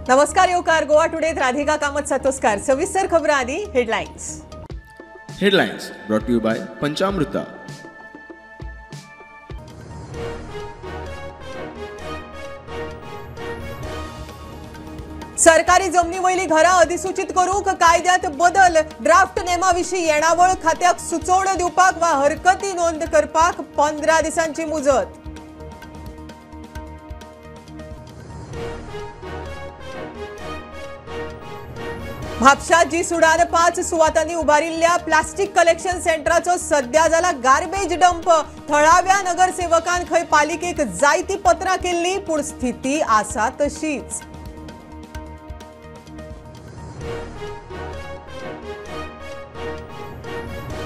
नमस्कार येवकार गोवा टुडेत राधिका कामत सातोस्कार। सविस्तर खबरां आदी headlines. Headlines brought to you by Panchamruta. सरकारी जमनी वयली घरां अधिसूचित करूंक कायद्यात बदल। ड्राफ्ट नेमाविशीं येणावळ खात्याक सुचोवण्यो दिवपाक वा हरकती नोंद करपाक 15 दिसांची मुजत। म्हापशा जी सुडान 5 सुवातांनी उबारिल्ल्या प्लास्टीक कलेक्शन सेंटराचो सद्या जाला गार्बेज डंप। थळाव्या नगरसेवकान खंय पालिकेक जायती पत्रां केल्ली, पूण स्थिती आसा तशीच।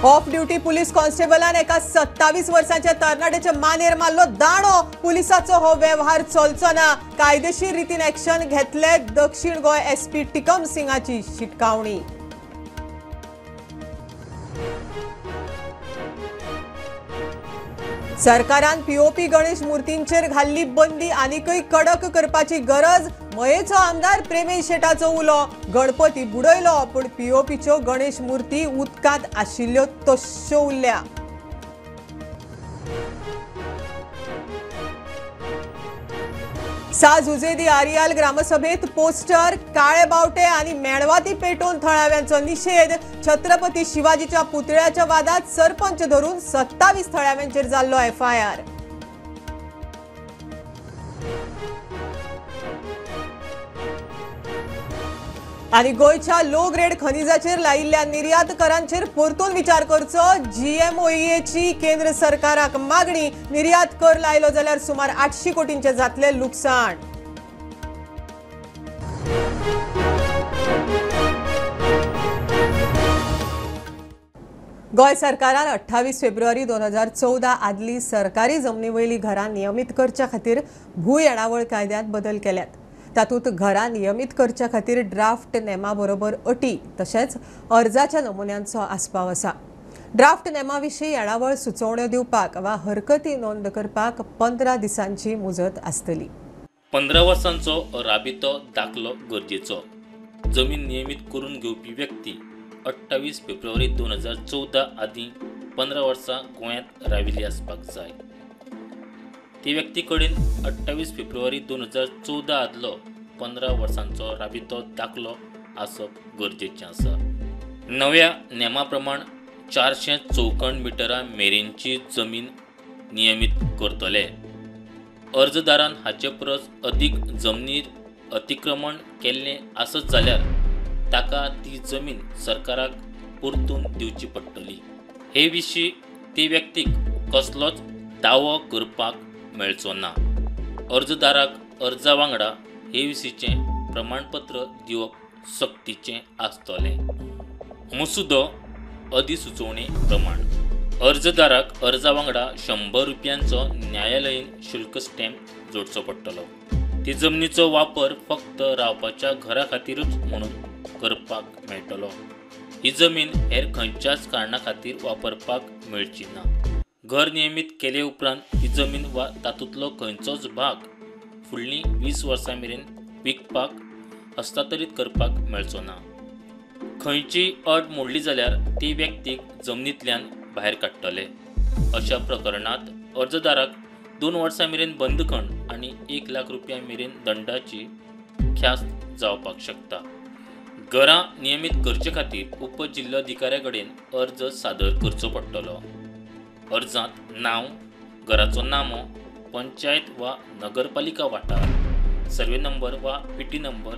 ऑफ ड्युटी पुलीस कॉन्स्टेबलान एका 27 वर्सांच्या तरणाट्याच्या मानेर मारलो दाणो। पुलिसाचो हो व्यवहार चलचो ना, कायदेशीर रितीन ऍक्शन घेतले। दक्षिण गोंय एसपी टिकम सिंगाची शिटकावणी। सरकारान पीओपी गणेश मूर्तींचेर घाल्ली बंदी आनीकय कडक करपाची गरज। मयेचो आमदार प्रेमेश शेटाचो उलो। गणपती बुडयलो पूण पीओपीच्यो गणेश मूर्ती उदकांत आशिल्ल्यो तश्यो उरल्या। सा जुझे आरियाल ग्रामसभेत पोस्टर, काळे बावटे आणि मेणवाती पेटोवन थळाव्यांचो निषेध। छत्रपती शिवाजीच्या पुतळ्याच्या वादात सरपंच धरून 27 थळाव्यांचेर जाल्लो एफआयआर। आणि गोंयच्या लो ग्रेड खनिजाचेर लायिल्ल्या निर्यात करांचेर परतून विचार करचो। जीएमओईएची केंद्र सरकाराक मागणी। निर्यात कर लायलो जाल्यार सुमार 800 कोटींचे जातले लुकसाण। गोंय सरकारान 28 फेब्रुवारी 2014 आदली सरकारी जमनी वयली घरां नियमीत करच्या खातीर भू येणावळ कायद्यांत बदल केल्यात। तातूंत घरां नियमीत करच्या खातीर ड्राफ्ट नेमा बरोबर अटी तशेंच अर्जाच्या नमुन्यांचो आस्पाव आसा। ड्राफ्ट नेमा विशीं येणावळ सुचोवण्यो दिवपाक वा हरकती नोंद करपाक 15 दिसांची मुजत आसतली। 15 वर्सांचो राबितो दाखलो गरजेचो। जमीन नियमीत करून घेवपी व्यक्ती 28 फेब्रुवारी 2014 आदीं 15 वर्सां गोंयांत राविल्ली आसपाक जाय। ते व्यक्ती कडेन 28 फेब्रुवारी 2014 आदलो 15 वर्सांचो राबितो दाखलो आसप गरजेचें आसा। नव्या नेमा प्रमाण 400 चौखण मिटरां मेरेनची जमीन नियमीत करतले। अर्जदारान हाचे परस अदीक जमनीर अतिक्रमण केल्लें आसत जाल्यार ताका ती जमीन सरकाराक परतून दिवची पडटली। हे विशीं ते व्यक्तीक कसलोच दावो करपाक मेळचो ना। अर्जदाराक अर्जा वांगडा हे विशींचें प्रमाणपत्र दिवप सक्तीचें आसतलें। मसुदो अधिसुचोवणे प्रमाण अर्जदाराक अर्जा वांगडा 100 रुपयांचो न्यायालयीन शुल्क स्टॅम्प जोडचो पडटलो। ती जमनीचो वापर फक्त रावपाच्या घरा खातीरूच म्हणून करपाक मेळटलो। ही जमीन हेर खंयच्याच कारणा खातीर वापरपाक मेळची ना। घर नियमीत केले उपरांत ही जमीन वा तातूंतलो खंयचोच भाग फुडलीं 20 वर्सां मेरेन विकपाक हस्तांतरीत करपाक मेळचो ना। खंयचीय अट मोडली जाल्यार ती व्यक्तीक जमनींतल्यान भायर काडटले। अशा प्रकरणांत अर्जदाराक 2 वर्सां मेरेन बंदखण आनी 1 लाख रुपया मेरेन दंडाची ख्यास्त जावपाक शकता। घरां नियमीत करचे खातीर उपजिल्लोधिकाऱ्या कडेन अर्ज सादर करचो पडटलो। अर्जांत नांव, घराचो नामो, पंचायत वा नगरपालिका वाठार, सर्वे नंबर वा पीटी नंबर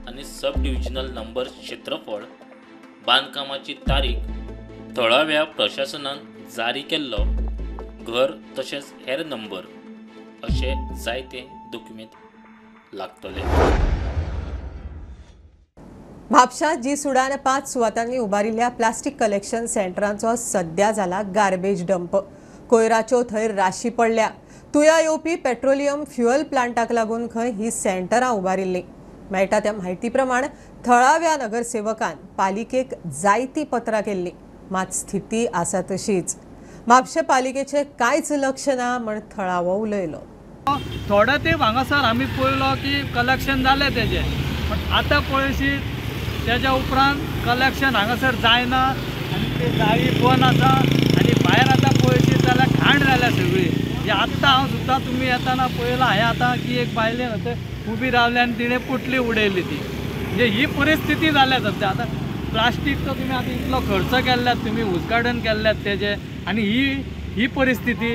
आनी सब डिविजनल नंबर, क्षेत्रफळ, बांदकामाची तारीख, थळाव्या प्रशासनान जारी केल्लो घर तशेंच हेर नंबर अशे जायते दोक्युमेंत लागतले। म्हापशा जी सुडान 5 सुवातांनी उबारिल्ल्या प्लास्टीक कलेक्शन सेंटरांचो सद्या जाला गार्बेज डंप। कोयराच्यो थंय राशी पडल्या। तुया येवपी पेट्रोलियम फ्युएल प्लांटाक लागून खंय ही सेंटरां उबारिल्लीं। मेळटा त्या म्हायती प्रमाण थळाव्या नगरसेवकान पालिकेक जायती पत्रां केल्लीं, मात स्थिती आसा तशीच। म्हापशें पालिकेचें कांयच लक्ष ना म्हण थळावो उलयलो। थोडे तेंप हांगासर आमी पळयलो की कलेक्शन जालें तेजें, पण आतां पळयशी तेज्या उपरांत कलेक्शन हांगासर जायना आनी ते जाळी बंद आसा आनी भायर आतां पळयशी जाल्यार घाण जाल्या सगळी. म्हणजे आत्तां हांव सुद्दां तुमी येताना पळयलां हांवें आतां की एक बायलेन थंय उबी रावली आनी तिणें पोटली उडयली ती. म्हणजे ही परिस्थिती जाल्या सद्या. आतां प्लास्टीकचो तुमी आतां इतलो खर्च केल्ल्यात, तुमी उद्घाटन केल्ल्यात तेजें, आनी ही ही परिस्थिती.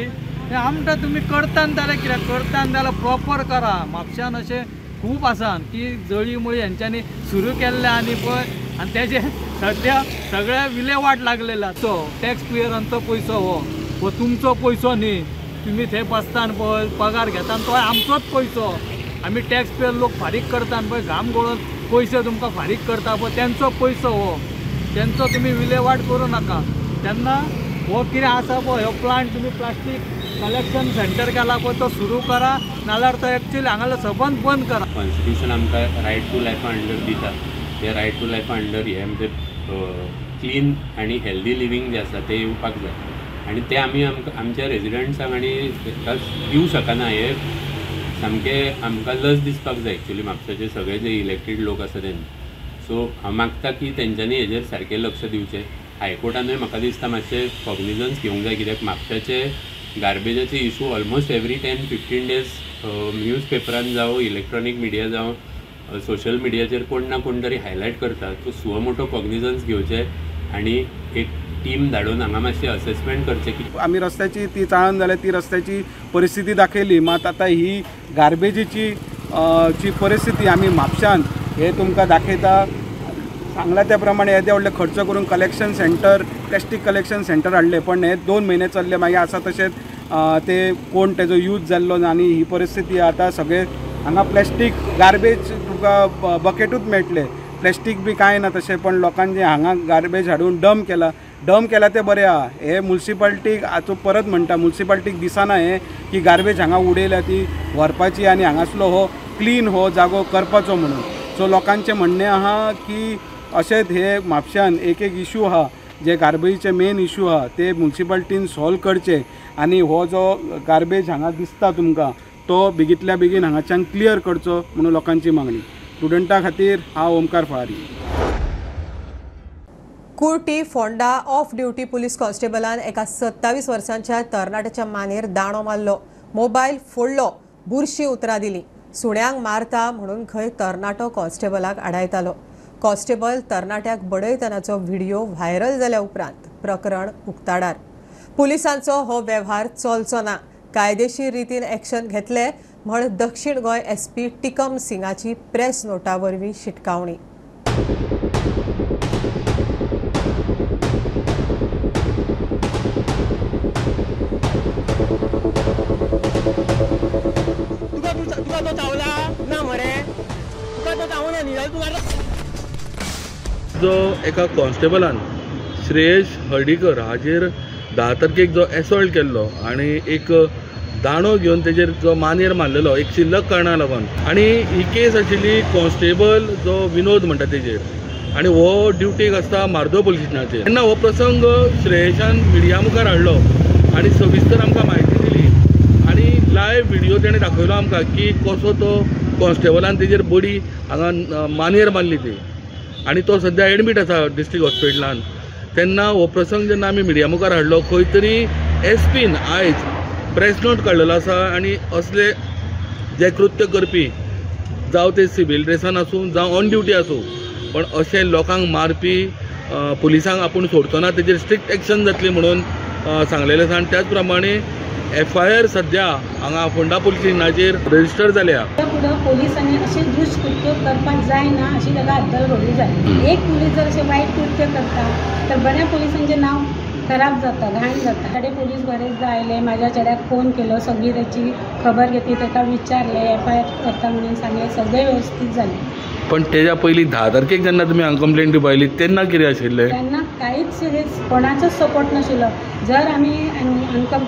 आमकां तुमी करता जाल्यार कित्याक करता जाल्यार प्रोपर करा. म्हापश्यान अशें खूब आसा की जळी मुळी हेंच्यांनी सुरू केल्लें आनी पळय आनी तेजें सद्या सगळ्या विलेवाट लागलेला. तो टॅक्स पेयरांचो पयसो हो तुमचो पयसो न्ही. तुमी थंय बसता पळय पगार घेता तो आमचोच पयसो. आमी टॅक्स पेयर लोक फारीक करता पळय, घाम गळोवन पयशे तुमकां फारीक करता पळय, तेंचो पयसो हो, तेंचो तुमी विलेवाट करूं नाका. तेन्ना हो कितें आसा पळय हो प्लांट तुमी प्लास्टीक कलेक्शन सेंटर केला पळय तो सुरू करा, नाल्यार तो एक्चुअली हांगासर सबंद बंद करा. कॉन्स्टिट्यूशन आमकां रायट टू लायफा अंडर दिता. ते रायट टू लायफा अंडर हे आमचे क्लीन आनी हेल्दी लिवींग जें आसा तें येवपाक जाय आनी तें आमी आमकां आमच्या रेजिडंट्सांक आनी ताका दिवं शकना. हे सामकें आमकां लज दिसपाक जाय एक्चुअली म्हापशाचे सगळे जे इलेक्टेड लोक आसा तेंचे. सो हांव मागता की तेंच्यांनी हेजेर सारकें लक्ष दिवचें. हायकोर्टानूय म्हाका दिसता मातशें कॉग्निजन्स घेवंक जाय, कित्याक म्हापशाचे गार्बेजाचे issue almost every 10-15 days news पेपरान जावं, इलेक्ट्रॉनीक मिडिया जावं, सोशल मिडियाचेर कोण ना कोण तरी हायलायट करता. सो सुओ मोटो कॉग्निजन्स घेवचें आनी एक टीम धाडून हांगा मातशें असेसमेंट करचें की आमी रस्त्याची ती चाळण जाल्या ती रस्त्याची परिस्थिती दाखयली. मात आतां ही गार्बेजीची जी परिस्थिती आमी म्हापशान हे तुमकां दाखयता. सांगला त्या प्रमाणे येदे व्हडले खर्च करून collection centre, plastic collection centre हाडले, पण हे 2 म्हयने चल्ले, मागीर आसा तशेंच ते कोण तेजो यूज जाल्लो ना. आनी ही परिस्थिती आतां सगळे हांगा प्लास्टीक गार्बेज तुका बकेटूच मेळटले, प्लास्टीक बी कांय ना तशें, पण लोकांनी हांगा गार्बेज हाडून डंप केला. डंप केला तें बरें आहा. हे मुन्सिपाल्टीक आतां परत म्हणटा, मुन्सिपाल्टीक दिसना हें की गार्बेज हांगा उडयल्या ती व्हरपाची आनी हांगासलो हो क्लीन हो जागो करपाचो म्हणून. सो लोकांचें म्हणणें आहा की अशेंच हे म्हापश्यान एक एक इशू आहा, जे गार्बेजीचे मेन इशू आहा ते मुन्सिपाल्टीन सॉल्व करचे आनी हो जो गार्बेज हांगा दिसता तुमकां तो बेगींतल्या बेगीन हांगाच्यान क्लियर करचो म्हणून लोकांची मागणी. स्टुडंटा खातीर हांव Omkar Falari. Curti Ponda off duty police कॉन्स्टेबलान एका 27 वर्सांच्या तरणाट्याच्या मानेर दाणो मारलो, मोबायल फोडलो, बुरशी उतरां दिली, सुण्यांक मारता म्हणून खंय तरणाटो कॉन्स्टेबलाक आडायतालो. कॉन्स्टेबल तरणाट्याक बडयतनाचो व्हिडिओ व्हायरल जाल्या उपरांत प्रकरण उक्ताडार. पुलिसांचो हो वेव्हार चलचो ना, कायदेशीर रितीन एक्शन घेतले म्हण दक्षिण गोंय एसपी टिकम सिंगाची प्रेस नोटा वरवीं शिटकावणी. तुका तो चावला ना मरे, तुका तो चावना न्ही जाल्यार तुका जो एका कॉन्स्टेबलान श्रेयश हर्डीकर हाजेर 10 तारखेक जो एसॉल्ट केल्लो आनी एक दांडो घेवन तेजेर जो मानेर मारलेलो एक शिल्लक कारणा लागून, आनी ही केस आशिल्ली कॉन्स्टेबल जो विनोद म्हणटा तेजेर, आनी हो ड्युटीक आसता मार्दोळ पुलीस स्टेशनाचेर. तेन्ना हो प्रसंग श्रेयशान मिडिया मुखार हाडलो आनी सविस्तर आमकां म्हायती दिली आनी लायव्ह व्हिडियो तेणें दाखयलो आमकां की कसो तो कॉन्स्टेबलान तेजेर बडी हांगा मानेर मारली ती, आनी तो सद्या एडमीट आसा डिस्ट्रिक्ट हॉस्पिटलान. तेन्ना हो प्रसंग जेन्ना आमी मिडिया मुखार हाडलो, खंय तरी एसपीन आयज प्रेस नोट काडलेलो आसा आनी असले जे कृत्य करपी जावं ते सिवील ड्रेसान आसूं जावं ऑन ड्युटी आसूं, पण अशे लोकांक मारपी पुलिसांक आपूण सोडचो ना, तेजेर स्ट्रिक्ट एक्शन जातली म्हणून सांगलेलें आसा. आनी त्याच प्रमाणे एफआयआर सद्या हांगा फोंडा पुलीस स्टेशनाचेर रजिस्टर जाल्या. फुडें पोलिसांनी अशें दुष्कृत्य करपाक जायना अशी ताका अद्दल घडूंक जाय. एक पुलीस जर अशें वायट कृत्य करता तर बऱ्या पुलिसांचें नांव खराब जाता, घाण जाता. चेडे पुलीस बरेचदा आयले, म्हाज्या चेड्याक फोन केलो, सगळी तेची खबर घेतली, ताका विचारलें, एफआयआर करता म्हणून सांगलें, सगळें वेवस्थीत जालें. पण तेज्या पयलीं 10 तारखेक जेन्ना तुमी हांगा कंप्लेन दिवपा आयली तेन्ना कितें आशिल्लें? तेन्ना कांयच कोणाचोच सपोर्ट नाशिल्लो. जर आमी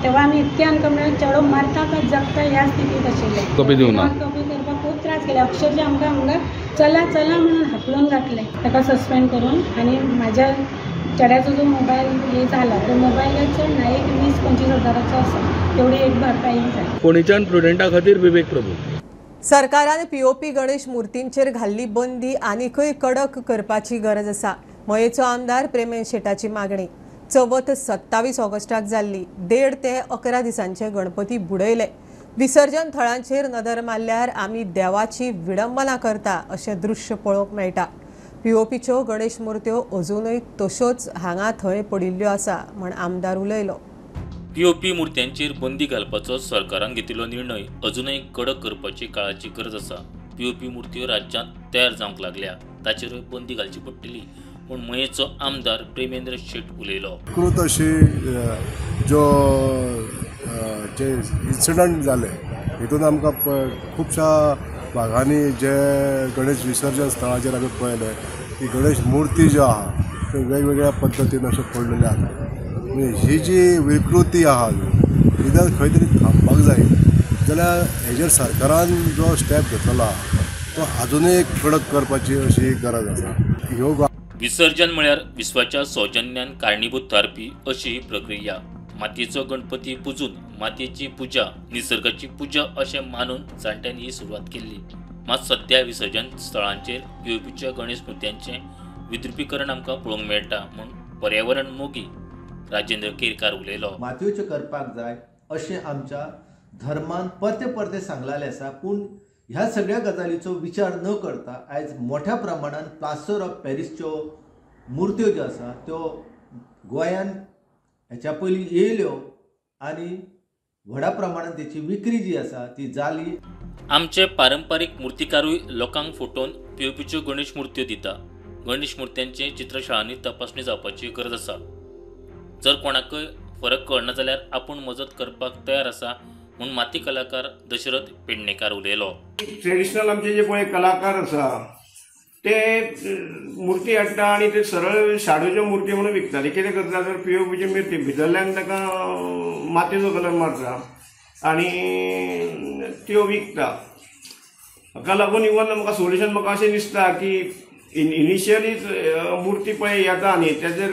तेव्हा आमी इतके अनकम्फर्टेबल, चेडो मारता काय जगता ह्या स्थितीत आशिल्ले. कॉपी दिवना, कॉपी करपाक खूब त्रास केले. अक्षरशः आमकां हांगा चला चला म्हणून हाकलून घातलें, ताका सस्पेंड करून. आनी म्हाज्या चेड्याचो जो मोबायल हे जाला तो मोबायल चड ना, एक 20-25 हजाराचो आसा, तेवढी एक भरपाई जाय. फोंडेच्यान प्रुडंटा खातीर विवेक प्रभू. सरकारान पीओपी गणेश मूर्तींचेर घाल्ली बंदी आनीकय कडक करपाची गरज आसा. मयेचो आमदार प्रेमेन शेटाची मागणी. चवथ 27 ऑगस्टाक जाल्ली. 1.5 ते 11 दिसांचे गणपती बुडयले. विसर्जन थळांचेर नदर मारल्यार आमी देवाची विडंबना करता अशें दृश्य पळोवंक मेळटा. पीओपीच्यो गणेश मूर्त्यो अजूनय तश्योच हांगा थंय पडिल्ल्यो आसा म्हण आमदार उलयलो. पीओपी मूर्त्यांचेर बंदी घालपाचो सरकारान घेतिल्लो निर्णय अजूनय कडक करपाची काळाची गरज आसा. पीओपी मूर्त्यो राज्यांत तयार जावंक लागल्या, ताचेरूय बंदी घालची पडटली म्हूण मयेचो आमदार प्रेमेंद्र शेट उलयलो. कृत अशी जो जे इन्सिडंट जाले हितून आमकां खुबश्या भागांनी जे गणेश विसर्जन स्थळाचेर आमी पळयलें की गणेश मूर्ती ज्यो आहा त्यो वेगवेगळ्या पद्दतीन अश्यो पडलेल्यो आसा. ही जी विकृती आहा ही जर खंय तरी थांबपाक जाय जाल्यार हेजेर सरकारान जो स्टेप घेतलेलो आहा तो आजुनूय कडक करपाची अशी गरज आसा. ह्यो विसर्जन म्हळ्यार विश्वाच्या सौजन्यान कारणीभूत थारपी अशी ही प्रक्रिया. मातयेचो गणपती पुजून मातयेची पुजा निसर्गाची पुजा अशें मानून जाणट्यांनी ही सुरवात केल्ली. मात सद्या विसर्जन स्थळांचेर पीओपीच्या गणेश मूर्त्यांचें विद्रुपीकरण आमकां पळोवंक मेळटा म्हूण पर्यावरण मोगी राजेंद्र केरकार उलयलो. मातयेच्यो करपाक जाय अशें आमच्या धर्मान परते परते सांगलेलें आसा, पूण ह्या सगळ्या गजालीचो विचार न करता आयज मोठ्या प्रमाणान प्लास्टर ऑफ पॅरिसच्यो मुर्त्यो ज्यो आसा त्यो गोंयान हेच्या पयलीं येयल्यो आनी व्हडा प्रमाणान तेची विक्री जी आसा ती जाली. आमचे पारंपारीक मुर्तीकारूय लोकांक फटोवन पीओपीच्यो गणेश मूर्त्यो दिता. गणेश मूर्त्यांचे चित्रशाळांनी तपासणी जावपाची गरज आसा. जर कोणाकय फरक कळना जाल्यार आपूण मजत करपाक तयार आसा म्हूण माती कलाकार दशरथ पेडणेकार उलयलो. ट्रेडिशनल आमचे जे पळय कलाकार आसा ते मूर्ती हाडटा आनी ते सरळ शाडूच्यो मूर्ती म्हणून विकताले. कितें करता तर पीओपीची मूर्ती भितरल्यान ताका मातयेचो कलर मारता आनी त्यो विकता. हाका लागून इवन म्हाका सोल्युशन म्हाका अशें दिसता की इनिशियली मूर्ती पळय येता न्ही तेजेर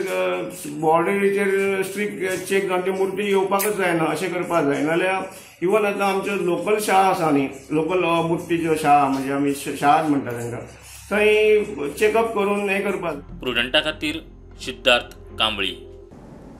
बॉर्डरीचेर स्ट्रिक्ट चेक जावन ती मूर्ती येवपाकच जायना अशें करपाक जाय. नाजाल्यार इवन आतां आमच्यो लोकल शाळा आसा न्ही, लोकल मुर्तीच्यो शाळा म्हणजे आमी शाळाच म्हणटा तांकां, थंय चेकअप करून हें करपाक. प्रुडंटा खातीर सिद्धार्थ कांबळी.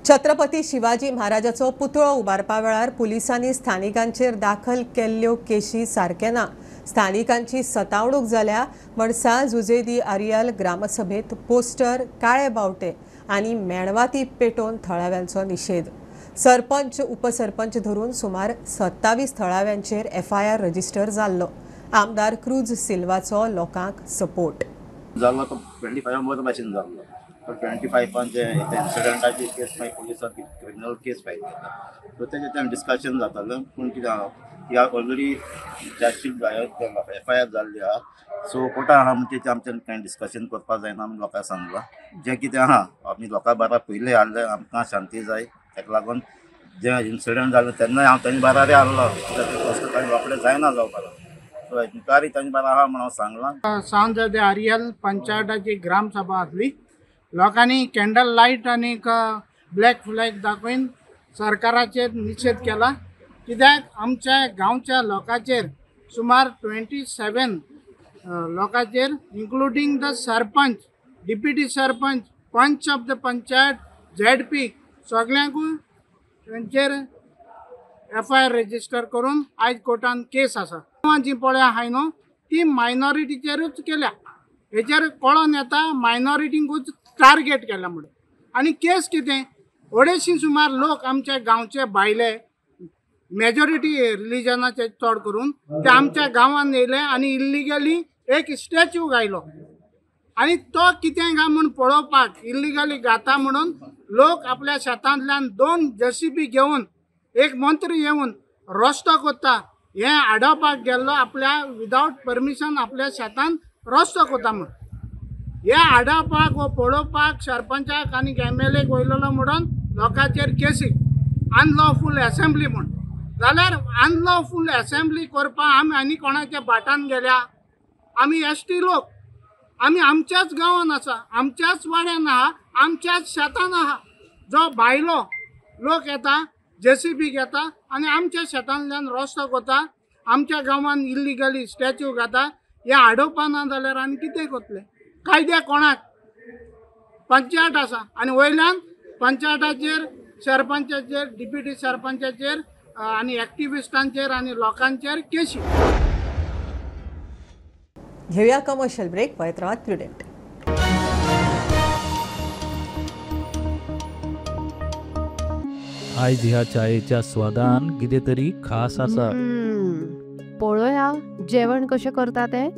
छत्रपती शिवाजी महाराजाचो पुतळो उबारपा वेळार पुलिसांनी स्थानिकांचेर दाखल केल्ल्यो केशी सारके ना. स्थानिकांची सतावणूक जाल्या म्हण सांत जुझे दी आरियाल ग्रामसभेत पोस्टर, काळे बावटे आनी मेणवाती पेटोवन थळाव्यांचो निशेध. सरपंच उपसरपंच धरून सुमार 27 थळाव्यांचेर एफआयआर रजिस्टर जाल्लो. आमदार क्रूज सिल्वाचो लोकांक सपोर्ट जाल्लो तो 25 बरो भाशेन जाल्लो. पण 25 जे इन्सिडंटाची केस मागीर पुलिसान क्रिमिनल केस फायल केला. सो तेजें तें डिस्कशन जातालें, पूण कितें आहा ती ऑलरेडी चार्जशीट एफआयआर जाल्ली आहा. सो कोर्टान आहा म्हणजे तें आमच्यान कांय डिस्कशन करपाक जायना आमी लोकांक सांगलां. जें कितें आहा आमी लोकां बारा पयलीं हाडलें, आमकां शांती जाय. ताका लागून जें इन्सिडंट जालें तेन्नाय हांव तेंचे बारारे आहलो, कित्याक कांय रोखडें जायना जावपाक. सो मुखारय तेंचे बारा आहा म्हूण हांव सांगलां. सांत दे आरियल पंचायताची ग्रामसभा आसली. लोकांनी कॅन्डल लायट आनी ब्लॅक फ्लॅग दाखोवन सरकाराचेर निशेध केला. कित्याक आमच्या गांवच्या लोकांचेर सुमार 27 लोकांचेर including the sarpanch, deputy sarpanch, panch of the panchayat, ZP सगळ्यांकूय तेंचेर एफआयआर रजिस्टर करून आयज कोर्टान केस आसा. जी पळय आहाय न्हू ती मायनॉरिटीचेरूच केल्या. हेचेर कळोन येता मायनॉरिटींकूच टार्गेट केला म्हणून. आनी केस कितें 250 सुमार लोक आमच्या गांवचे भायले मेजॉरिटी रिलिजनाचे चड करून ते आमच्या गांवांत येयले आनी इल्लिगली एक स्टॅच्यू घायलो आनी तो कितें काय म्हूण पळोवपाक इल्लिगली घाता म्हणून लोक आपल्या शेतांतल्यान 2 जेसीबी घेवन एक मंत्री येवन रस्तो कोत्ता हें आडोवपाक गेल्लो आपल्या विदावट परमिशन आपल्या शेतान रस्तो कोत्ता म्हूण हे आडोवपाक वो पळोवपाक सरपंचाक आनी एमएलएक वयलेलो म्हणून लोकांचेर केसी अनलॉफूल एसेंब्ली म्हूण. जाल्यार अनलॉफूल एसेंब्ली करपाक आमी आनी कोणाच्या बाटान गेल्या? आमी एसटी लोक, आमी आमच्याच गांवान आसा, आमच्याच वाड्यान आहा, आमच्याच शेतान आहा. जो भायलो लोक येता जेसीबी घेता आनी आमच्या शेतांतल्यान रस्तो कोता. आमच्या गांवांत इल्लिगली स्टॅच्यू घाता, हे आडोवपा ना जाल्यार आनी कितें करतले? कायद्या कोणाक? पंचायत आसा आनी वयल्यान पंचायताचेर, सरपंचाचेर, डिप्युटी सरपंचाचेर आनी एक्टिविस्टांचेर आनी लोकांचेर केशी. घेऊया कमर्शियल ब्रेक. पळयत राहात प्रुडंट. आयज ह्या चायेच्या स्वादान कितें तरी खास आसा. पळोवया जेवण कशें करता तें.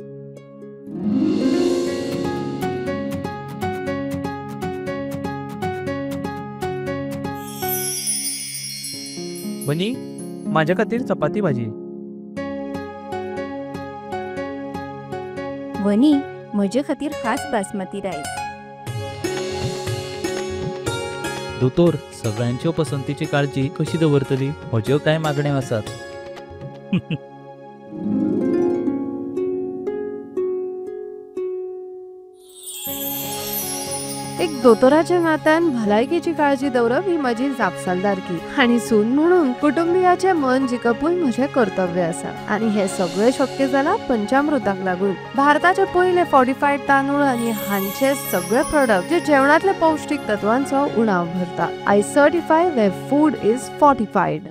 बनी, माझ्या खातीर चपाती भाजी. वनी, म्हजे खातीर खास बासमती रायस. दोतोर, सगळ्यांच्यो पसंतीची काळजी कशी दवरतली? म्हज्यो कांय मागण्यो आसात. एक दोतोराच्या नात्यान भलायकेची काळजी दवरप ही म्हजी जापसालदारकी आनी सून म्हणून कुटुंबियाचें मन जिखपूय म्हजें कर्तव्य आसा. आनी हें सगळें शक्य जालां पंचामृताक लागून. भारताचे पयले फॉर्टिफायड तांदूळ आनी हांचे सगळे प्रोडक्ट जे जेवणांतले पौश्टीक तत्वांचो उणाव भरता. I certify where food is fortified.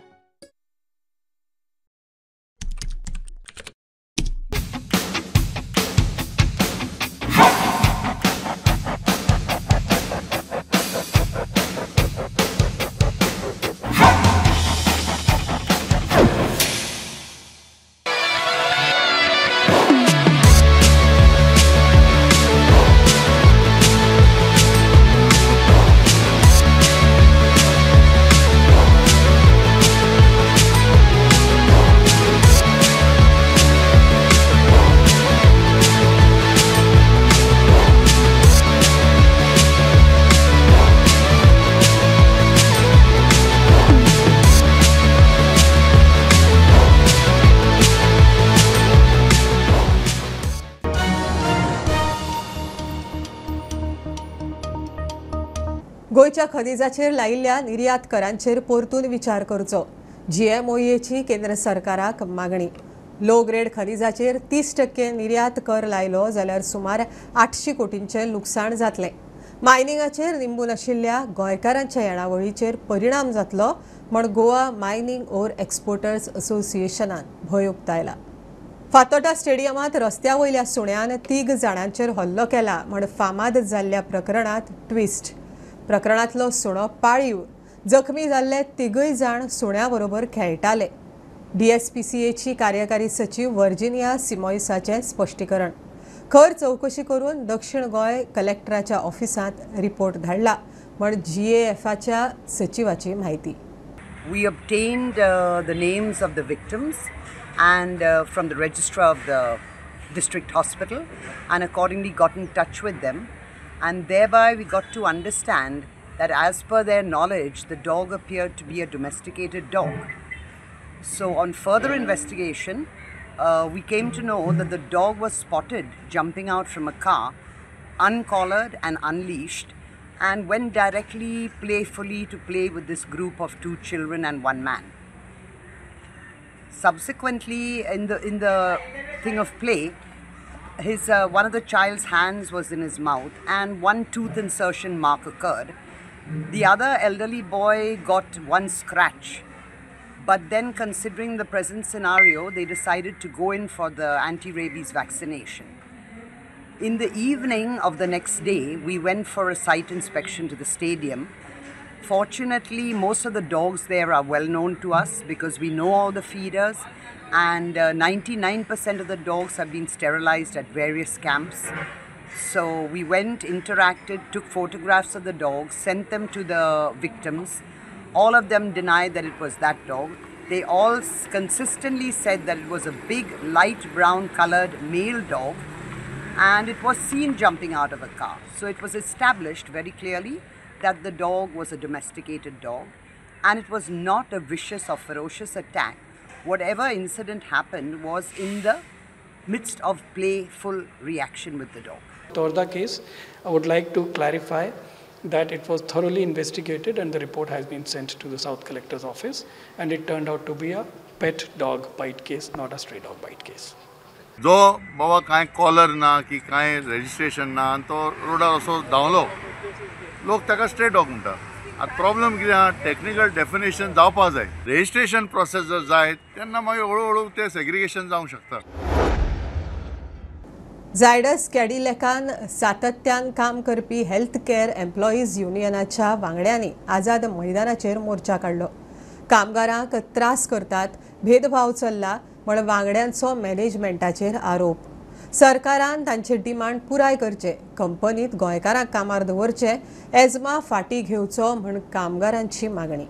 गोंयच्या खनिजाचेर लायिल्ल्या निर्यात करांचेर परतून विचार करचो, जीएमओएची केंद्र सरकाराक मागणी. लो ग्रेड खनिजाचेर 30% निर्यात कर लायलो जाल्यार सुमार 800 कोटींचें लुकसाण जातलें. मायनिंगाचेर निंबून आशिल्ल्या गोंयकारांच्या येणावळीचेर परिणाम जातलो म्हण गोवा मायनिंग ओर एक्सपोर्टर्स असोसिएशनान भंय उक्तायला. फातोर्डा स्टेडियमांत रस्त्या वयल्या सुण्यान 3 जाणांचेर हल्लो केला म्हण फामाद जाल्ल्या प्रकरणांत ट्विस्ट. प्रकरणांतलो सुणो पाळीव, जखमी जाल्ले 3 जाण सुण्या बरोबर खेळटाले. डीएसपीसीएची कार्यकारी सचीव वर्जिनिया सिमोइसाचें स्पश्टीकरण. खर चवकशी करून दक्षिण गोंय कलेक्टराच्या ऑफिसांत रिपोर्ट धाडला म्हण जीएएफाच्या सचिवाची म्हायती. We obtained the names of the victims and from the registrar of the district hospital and accordingly got in touch with them, and thereby we got to understand that as per their knowledge the dog appeared to be a domesticated dog. So on further investigation we came to know that the dog was spotted jumping out from a car, uncollared and unleashed, and went directly playfully to play with this group of 2 children and 1 man. Subsequently, in the thing of play, his one of the child's hands was in his mouth and 1 tooth insertion mark occurred. The other elderly boy got 1 scratch. But then, considering the present scenario, they decided to go in for the anti-rabies vaccination. In the evening of the next day, we went for a site inspection to the stadium. Fortunately, most of the dogs there are well known to us because we know all the feeders, and 99% of the dogs have been sterilized at various camps. So we went, interacted, took photographs of the dogs, sent them to the victims. All of them denied that it was that dog. They all consistently said that it was a big light brown colored male dog, and it was seen jumping out of a car. So it was established very clearly that the dog was a domesticated dog, and it was not a vicious or ferocious attack. Whatever incident happened was in the midst of playful reaction with the dog. Torda case, I would like to clarify that it was thoroughly investigated and the report has been sent to the South Collector's office, and it turned out to be a pet dog bite case, not a stray dog bite case. जो बाबा कांय collar ना की कांय registration ना आनी तो रोडार असो धांवलो, लोक ताका स्ट्रे डॉग म्हणटा. आतां प्रॉब्लम कितें आहा, टॅक्निकल डेफिनेशन जावपाक जाय. रजिस्ट्रेशन प्रोसेस जर जायत तेन्ना मागीर हळू हळू तें सेग्रिगेशन जावंक शकता. झायडस कॅडिलॅकान सातत्यान काम करपी हेल्थ केअर एम्प्लॉईज युनियनाच्या वांगड्यांनी आझाद मैदानाचेर मोर्चा काडलो. कामगारांक त्रास करतात, भेदभाव चल्ला म्हण वांगड्यांचो मॅनेजमेंटाचेर आरोप. सरकारान तांचे डिमांड पुराय करचे, कंपनीत गोंयकारांक कामार दवरचे, एजमा फाटी घेवचो म्हण कामगारांची मागणी.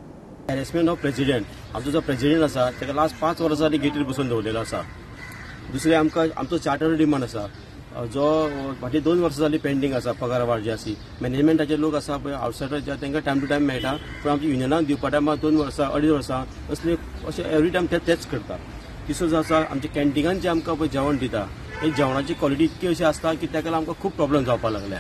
हॅरेसमेंट ऑफ प्रेजिडेंट, आमचो जो प्रेजिडेंट आसा ताका लास्ट 5 वर्सां जालीं गेटीर बसून दवरलेलो आसा. दुसरें आमकां आमचो चार्टर डिमांड आसा जो फाटीं 2 वर्सां जालीं पेंडींग आसा. पगार वाड जी आसी मॅनेजमेंटाचे लोक आसा पळय आवटसायडर जे तांकां टायम टू टायम मेळटा, पूण आमच्या युनियनाक दिवपा टायमार 2 वर्सां 2.5 वर्सां असले अशें एवरी टायम ते तेच करता. तिसरो जो आसा आमच्या कॅन्टिनान जे आमकां पळय जेवण दिता हे जेवणाची क्वॉलिटी इतकी अशी आसता की ताका आमकां खूब प्रॉब्लम जावपाक लागल्या.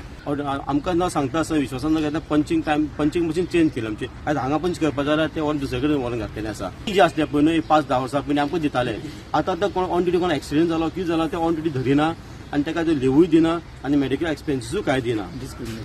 आमकां न सांगता आसतना विश्वासान न घेता punching time punching machine change केली आमची. आयज हांगा पंच करपा जाल्यार ते व्हरून दुसरे कडेन व्हरून घातलेले आसा. जी आसले पळय न्हय 5-10 वर्सां पयलीं आमकां दिताले, आतां आतां कोण ऑन ड्युटी कोण एक्सिडंट जालो कितें जालो ते ऑन ड्युटी धरिना आनी ताका ते लिवूय दिना आनी मेडिकल एक्सपेन्सीसूय कांय दिना.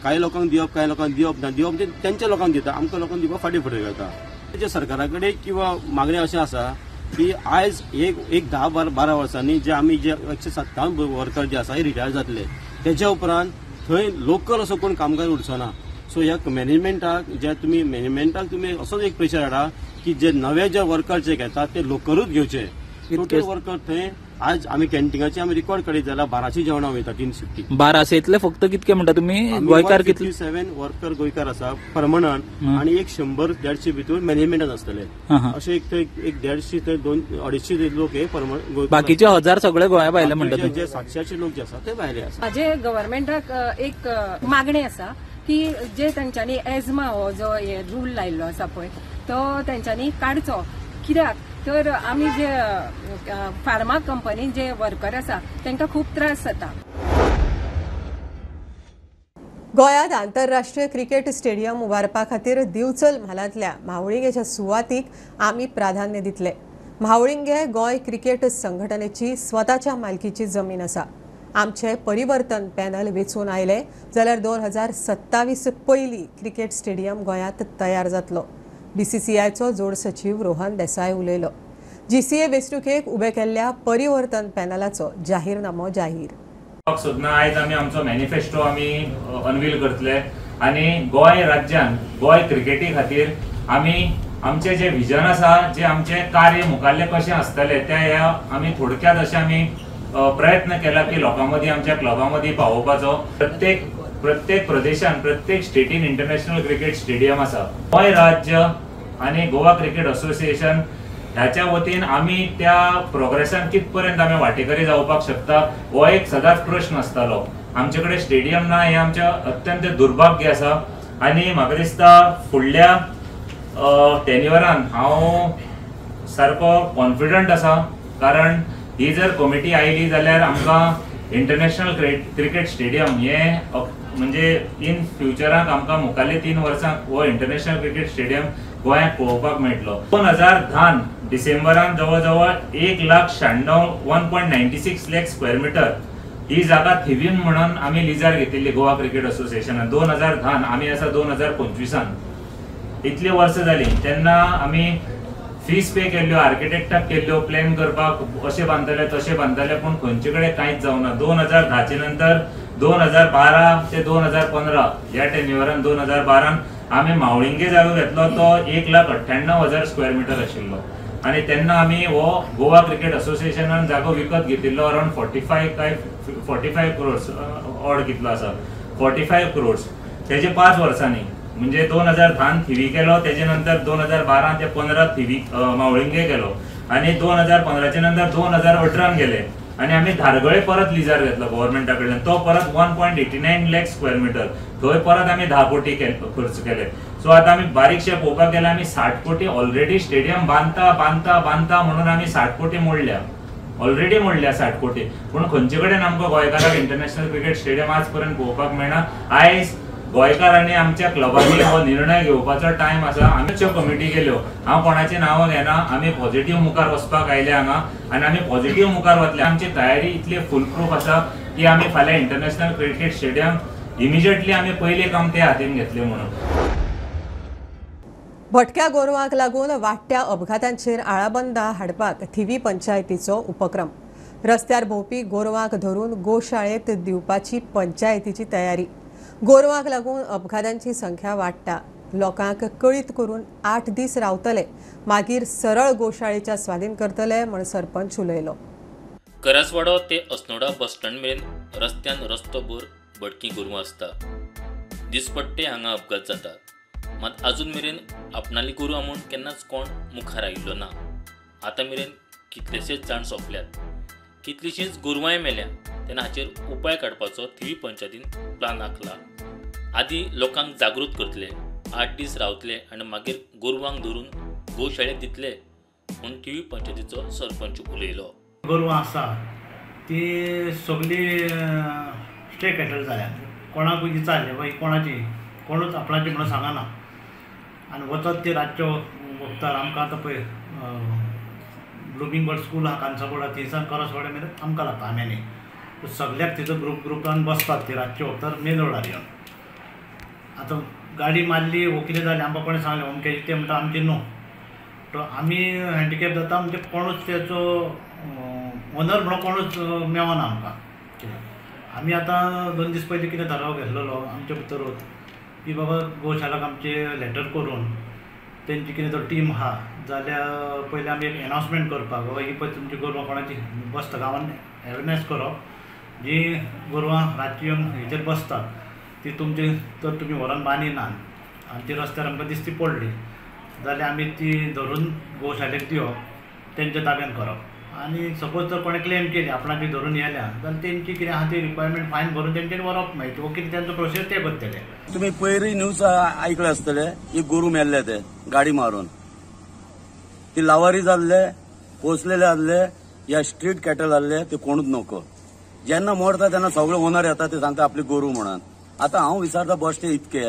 कांय लोकांक दिवप कांय लोकांक दिवप ना, दिवप म्हणजे तेंच्या लोकांक दिता, आमकां लोकांक दिवपाक फाटीं फुडें करता. तेच्या सरकारा कडेन किंवा मागणी अशें आसा की आयज एक 10-12 वर्सांनी जे आमी जे 157 वर्कर जे आसा हे रिटायर जातले, तेच्या उपरांत थंय लोकल असो कोण कामगार उरचो ना. सो ह्या मॅनेजमेंटाक जे तुमी मॅनेजमेंटाक तुमी असोच एक प्रेशर हाडा की जे नवे जे वर्कर जे घेतात ते लोकलूच घेवचे. टोटल वर्कर थंय आज आमी कॅन्टिनाचे आमी रिकॉर्ड काडीत जाल्यार 1200 जेवणां वयता 3 शिफ्टी. 1200 फक्त कितके म्हणटा तुमी गोंयकार? कितले 7 वर्कर गोंयकार आसा परमनंट आनी एक 100-150 भितर मॅनेजमेंटान आसतले. अशे एक 150 ते 200-250 लोक हे परमनंट, बाकीचे 1000 सगळे गोंया भायले म्हणटा. जे 700 लोक जे आसा ते भायले आसा. म्हाजे गव्हर्मेंटाक एक मागणें आसा की जे तांच्यांनी एजमा हो जो रूल लायिल्लो आसा पळय तो तांच्यांनी काडचो. कित्याक तर आमी जे फार्मा कंपनीन जे वर्कर आसा तांकां खूब त्रास जाता. गोंयांत आंतरराष्ट्रीय क्रिकेट स्टेडियम उबारपा खातीर दिवचल म्हालांतल्या म्हावळिंगेच्या सुवातीक आमी प्राधान्य दितले. म्हावळिंगे गोंय क्रिकेट संघटनेची स्वताच्या मालकीची जमीन आसा. आमचे परिवर्तन पॅनल वेंचून आयले जाल्यार 2027 पयलीं क्रिकेट स्टेडियम गोंयांत तयार जातलो. बीसीसीआयचो जोड सचीव रोहन देसाय उलयलो. जीसीए वेंचणुकेक उबे केल्ल्या परिवर्तन पॅनलाचो जाहीरनामो जाहीर. सोदना आयज आमी आमचो मॅनिफेस्टो आमी अनवील करतले आनी गोंय राज्यान गोंय क्रिकेटी खातीर आमी आमचे जे विजन आसा, जे आमचे कार्य मुखाल्ले कशें आसतले ते ह्या आमी थोडक्यात अशें आमी प्रयत्न केला की लोकां मदीं आमच्या क्लबां मदीं पावोवपाचो. प्रत्येक प्रत्येक प्रदेशान प्रत्येक स्टेटीन इंटरनॅशनल क्रिकेट स्टेडियम आसा. गोंय राज्य आनी गोवा क्रिकेट असोसिएशन ह्याच्या वतीन आमी त्या प्रोग्रेसान कित पर्यंत आमी वांटेकरी जावपाक शकता हो एक सदांच प्रश्न आसतालो. आमचे कडेन स्टेडियम ना हें आमचें अत्यंत दुर्भाग्य आसा आनी म्हाका दिसता फुडल्या टेन्युअरान हांव सारको कॉन्फिडंट आसा, कारण ही जर कमिटी आयली जाल्यार आमकां इंटरनॅशनल क्रिकेट स्टेडियम हे म्हणजे इन फ्युचराक आमकां मुखाल्ले 3 वर्सां हो इंटरनॅशनल क्रिकेट स्टेडियम गोंयांत पळोवपाक मेळटलो. 2010 डिसेंबरान जवळ जवळ 1,96,1.96 लाख स्क्वेअर मिटर ही जागा थिवीन म्हणून आमी लिजार घेतिल्ली गोवा क्रिकेट असोसिएशनान 2010. आमी आसा 2025 इतली वर्सां जाली तेन्ना आमी फीस पे केल्ल्यो, आर्किटेक्टाक केल्ल्यो, प्लॅन करपाक अशें बांदतले तशें बांदतले, पूण खंयचे कडेन कांयच जावना. 2010 नंतर 2012 ते 2015 ह्या टेन्युअरान 2012 आमी म्हावळिंगे जागो घेतलो तो 1,98,000 स्क्वेअर मिटर आशिल्लो आनी तेन्ना आमी हो गोवा क्रिकेट असोसिएशनान जागो विकत घेतिल्लो अरावंड 45 काय 45 क्रोर्स ऑड कितलो आसा 45 क्रोर्स. तेजे 5 वर्सांनी म्हणजे 2010 थिवी केलो, तेजे नंतर 2012 ते 15 थिवी म्हावळिंगे केलो आनी 2015 नंतर 2018 गेले आनी आमी धारगळे परत लिजार घेतलो गव्हर्मेंटा कडल्यान, तो परत 1.89 लाख स्क्वेअर मिटर, थंय परत आमी 10 कोटी खर्च केले. सो आतां आमी बारीकशे पळोवपाक गेल्यार आमी 60 कोटी ऑलरेडी स्टेडियम बांदता बांदता बांदता म्हणून आमी 60 कोटी मोडल्या, ऑलरेडी मोडल्या 60 कोटी. पूण खंयचे कडेन आमकां गोंयकारांक इंटरनॅशनल क्रिकेट स्टेडियम आज पर्यंत पळोवपाक मेळना. आयज गोंयकारांनी आमच्या क्लबांनी हो निर्णय घेवपाचो टायम आसा. आमच्यो कमिटी केल्यो, हांव कोणाचें नांव घेना, आमी पॉझिटिव्ह मुखार वचपाक आयले हांगा आनी आमी पॉझिटिव्ह मुखार वतले. आमची तयारी इतली फुल प्रूफ आसा की आमी फाल्यां इंटरनॅशनल क्रिकेट स्टेडियम इमिजिएटली आमी पयलें काम ते हातीन घेतले म्हणून. भटक्या गोरवांक लागून वाडट्या अपघातांचेर आळाबंदा हाडपाक थिवी पंचायतीचो उपक्रम. रस्त्यार भोंवपी गोरवांक धरून गोशाळेंत दिवपाची पंचायतीची तयारी. गोरवांक लागून अपघातांची संख्या वाडटा. लोकांक कळीत करून 8 दीस रावतले, मागीर सरळ गोशाळेच्या स्वाधीन करतले म्हण सरपंच उलयलो. करासवाडो ते अस्नोडा बस स्टँड मेरेन रस्त्यान रस्तो भर भटकी गोरवां आसता. दिसपट्टे हांगा अपघात जातात. मात अजून मेरेन आपणाली गोरवां म्हूण केन्नाच कोण मुखार आयिल्लो ना. आतां मेरेन कितलेशेच जाण सोंपल्यात, कितलीशींच गोरवांय मेल्या. तेन्ना हाचेर उपाय काडपाचो थिवी पंचायतीन प्लान आंखला. आदी लोकांक जागृत करतले, 8 दीस रावतले आनी मागीर गोरवांक धरून गोशाळेक दितले म्हूण थिवी पंचायतीचो सरपंच उलयलो. गोरवां आसा ती सगळी स्ट्रे कॅटल जाल्या. कोणाकूय विचारलें बाई कोणाची, कोणूच आपणाची म्हणून सांगना आनी वचत ती रातच्यो वखदार. आमकां आतां पळय ब्लुमींग बर्ड स्कूल आहा कांसाबोडा, थंयसान करासवाडा मेरेन आमकां लागता आम्यांनी. सगल्याक तिचो ग्रुप ग्रुपान बसतात ती रातचे वखदार मेन रोडार येवन. आतां गाडी मारली वो कितें जालें आमकां कोणें सांगलें अमकें तें म्हणटा आमचें न्हू, तो आमी हँडिकॅप जाता म्हणजे कोणूच तेचो ओनर म्हणून कोणूच मेळना आमकां. कितें आमी आतां 2 दीस पयलीं कितें थाराव घेतलेलो आमचे भितरूच की बाबा गोशालाक आमचे लेटर करून तेंची कितें तो टीम आहा जाल्यार पयलीं आमी एक एनावन्समेंट करपाक बाबा ही पळय तुमची गोरवां कोणाची बसता गांवान अवेरनेस करप, जी गोरवां रातची येवन हेचेर बसतात ती तुमची तर तुमी व्हरोन बांदिनात आनी ती रस्त्यार आमकां दिसती पडली जाल्यार आमी ती धरून गोशालेक दिवप, तेंच्या ताब्यान करप. आनी सपोज जर कोणें क्लेम केली आपणाची धरून येल्या जाल्यार तेंची कितें आहा ती रिक्वायरमेंट फायन भरून तेंच्यांनी व्हरप मागीर वो कितें तेंचो प्रोसेस ते करतले. तुमी पयरूय न्यूज आयकले आसतले, एक गोरू मेल्ले ते गाडी मारून, ती लावारी जाल्ले, पोसलेले आहले या स्ट्रीट कॅटल आहले, ते कोणूच नको. जेन्ना मरता तेन्ना सगळे ओनर येता ते सांगता आपली गोरू म्हणून. आतां हांव विचारता बश्टे इतके,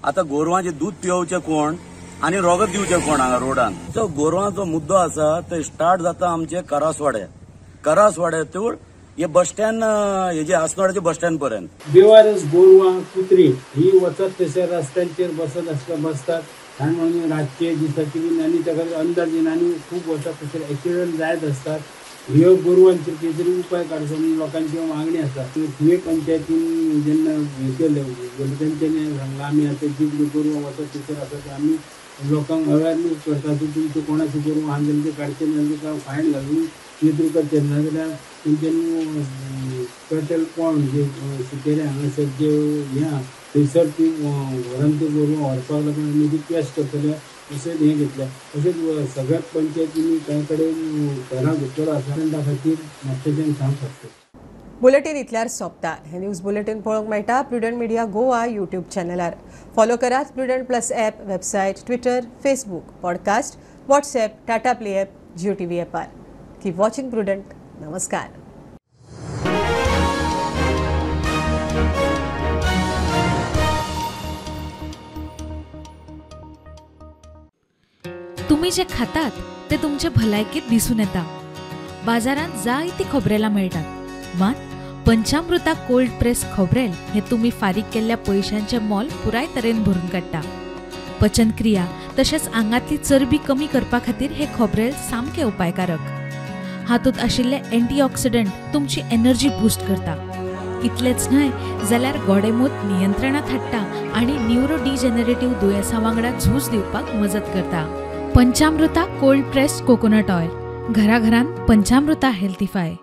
आतां गोरवांचें दूद पिवोवचें कोण आनी रोगत दिवचें कोण हांगा रोडान? जो गोरवांचो मुद्दो आसा ते स्टार्ट जाता आमचे करासवाडे, करासवाड्यातून हे बस स्टँड हेजे अस्नोड्याचे बस स्टँड पर्यंत. बेवारस गोरवां कुत्री ही वचत तशे रस्त्यांचेर बसत आसता बसतात आनी म्हणून रातचे दिसाची बीन आनी ताका अंदाज येना आनी खूब वचत तशे एक्सिडंट जायत आसतात. ह्यो गोरवांचेर कितें तरी उपाय काडचो म्हणून लोकांची मागणी आसा. थिवे पंचायतीन जेन्ना हें केलें तेंच्यांनी सांगलां आमी आतां जी गोरवां वचत थंयसर आसा ते आमी लोकांक अवेरनेस करता की तुमचें कोणाचें गोरवां आहा जाल्यार तें काडचें ना जाल्यार फायन घालून कितें तरी करचें, नाजाल्यार तेंच्यांनी कॅटल पॉन्ड जे सिकेरे हांगासर जे हें आहा थंयसर ती व्हरून ती गोरवां व्हरपाक लागून आमी रिक्वेस्ट करतले अशें हें घेतलें. तशेंच सगळ्यात पंचायतींनी कांय कडेन घरां घेतलेलो आसा त्या खातीर म्हापशेच्यान सांग शकता. बुलेटीन इतल्यार सोंपता. हे न्यूज बुलेटीन पळोवंक मेळटा प्रुडंट मिडिया गोवा यूट्यूब चॅनलार. फॉलो करात Prudent plus app, website, Twitter, Facebook, podcast, WhatsApp, Tata Play app, Jio TV ॲपार. Keep watching prudent. नमस्कार. तुम्ही जे खातात ते तुमचे भलायकेत दिसून येता. बाजारांत जायती खोबरेलां मेळटात, मात पंचामृता कोल्ड प्रेस खोबरेल हे तुम्ही फारीक केल्ल्या पयशांचे मोल पुराय तरेन भरून काडटा. पचनक्रिया तशेंच आंगांतली चरबी कमी करपा खातीर हे खोबरेल सामकें उपायकारक. हातूंत आशिल्ले एंटीऑक्सिडंट तुमची एनर्जी बूस्ट करता. इतलेंच न्हय जाल्यार गोडेमूत नियंत्रणांत हाडटा आनी न्युरो डिजनरेटिव्ह दुयेंसां वांगडा झूज दिवपाक मजत करता. Panchamrita cold press coconut oil, घराघरांत पंचामृता हेल्थीफाय.